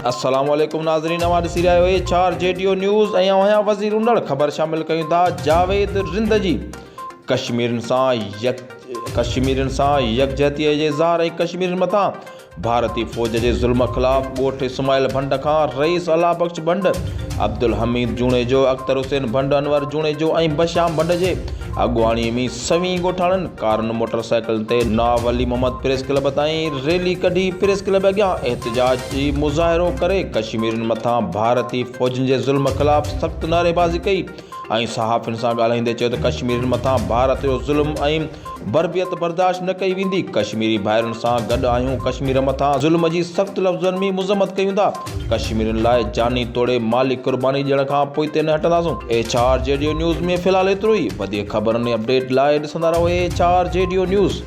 السلام عليڪم ناظرين اوهان ڏسي رهيا آهيو H R G D O news ۽ آئون آهيان وزير انڙ خبر شامل ڪيون ٿا جاويد رند جي ڪشميرين سان يڪ ڪشميرين سان يڪجهتي جي اظهار ۽ ڪشميرين مٿان ڀارتي فوج جي ظلم خلاف ڳوٺ اسماعيل ڀنڊ کان رئيس الله بخش ڀنڊ، عبدالحميد جوڻيجو، اختر حسين ڀنڊ، انور جوڻيجو ۽ بشام ڀنڊ جي اڳواڻي ۾ سوين ڳوٺاڻن ڪارن موٽر سائيڪلن تي نواب ولي محمد پريس ڪلب تائين ريلي ڪڍي پريس ڪلب اڳيان احتجاجي مظاهرو ڪري ڪشميرين مٿان ڀارتي فوجن جي ظلم خلاف سخت نعريبازي ڪئي. ۽ صحافين سان ڳالهائيندي چيو ته ڪشميرين مٿان ڀارت جو ظلم ۽ بربريت برداشت نه ڪئي ويندي، ڪشميري ڀائرن سان گڏ آهيون، ڪشمير مٿان ظلم جي سخت لفظن ۾ مذمت ڪيون ٿا، ڪشميرين لاء جاني توڙي مالي قرباني ڏيڻ کان پوئتي نه هٽنداسون. H R G D O news ۾ في الحال ايترو ئي، وڌيڪ خبرن ۽ اپڊيٽ لاء ڏسندا رهو H R G D O news.